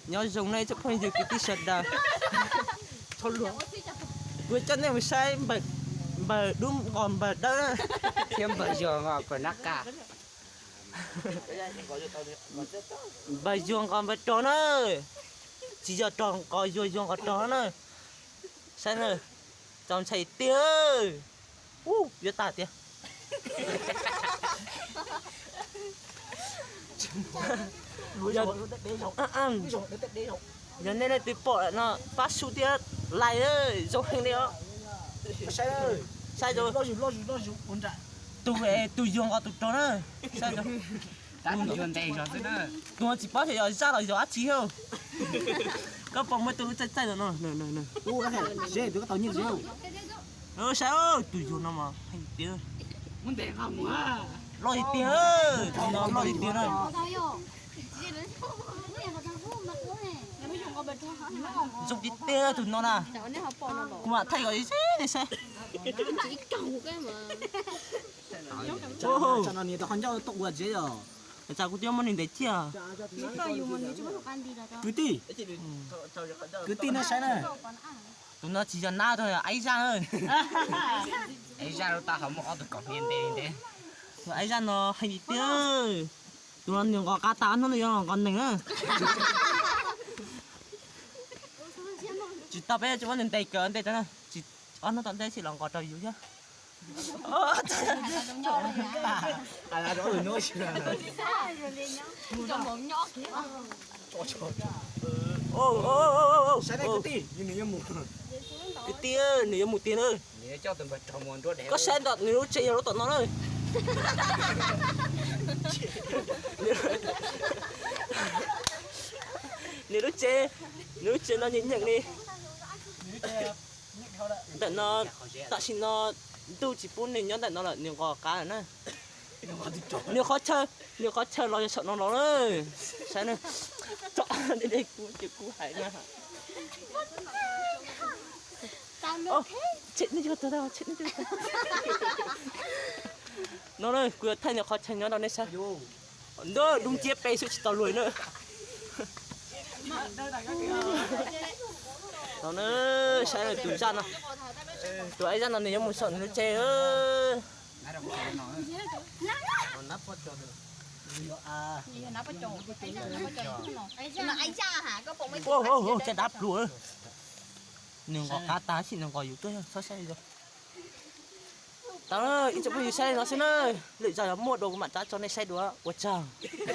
Nyob zoo nej tsoom phooj ywg kwv tij sawv daws. Kuv coj nej mus saib npawg dub nqos npawg dawb thiab npawg zuag nqos npawg nab qa. Npawg zuag nqos npawg rog na, tsis yog rog nqos zuag, zuag nqos rog na. Saib na, txaus ntshai tiag. Ub, yuav tag tiag. Yog nej leej twg pom no pab sub thiab like, zoo heev li os. Saib tus, tus yuag nqos tus rog na. Saib tus, tus no tsis paub xyov yog zaj los yog dab tsi thiab. Koj pom muaj tus lub txaij txaij no, saib tus yuag no mas heev tiag. Loj tiag tiag, tus no loj tiag tiag na. Zoo tiag tiag tus no na. Kuv mam thaij kom nej saib. Tsam kuv twb muab nws ntes ciaj. Kwv tij, kwv tij nej saib na. Tus no tsis yog nab, tus no yog aib zaj na. Aib zaj lub taub hau muaj ob tug kaus hniav ntev ntev. Tus aib zaj no heev tiag. Tus no nws nqos qab tas, hnub no yuav nqos nees na. Tsis tau, peb tsis muab nws ntes kawm ntej tso na. Tsis, ob hnub tom ntej sim los nqos rau yus thiab. Kwv tij, nws yuav mus tiag na. Koj saib ntawm nws lub tsev yog lub tom no na. Nws lub tsev, nws lub tsev no nyeem nyeem li. Ntawm no, tam sim no ntuj tsis pub nws nyob ntawm no lawm, nws nqos qab lawm na. Nws qhov chaw, nws qhov chaw los yog saum no los na. Saib na, tso, deb deb kuv ces kuv hais na. Tshem nej cov tag, tshem nej cov tag. No na, kuv yuav thaij nws qhov chaw nyob rau nej saib. Ntuj, dub nciab peb xwb tsis tau luag na. No na, saib tus zaj no, tus aib zaj no nws yuav mus saum nws lub tsev. Caj dab plua, nws nqos qab tas sim nws nqos yus tuaj, txhob saib. Tau, ib tsoom phooj ywg saib no xwb na, lwm zaus yog muaj dua kuv mam rov tso nej saib dua, ua tsaug.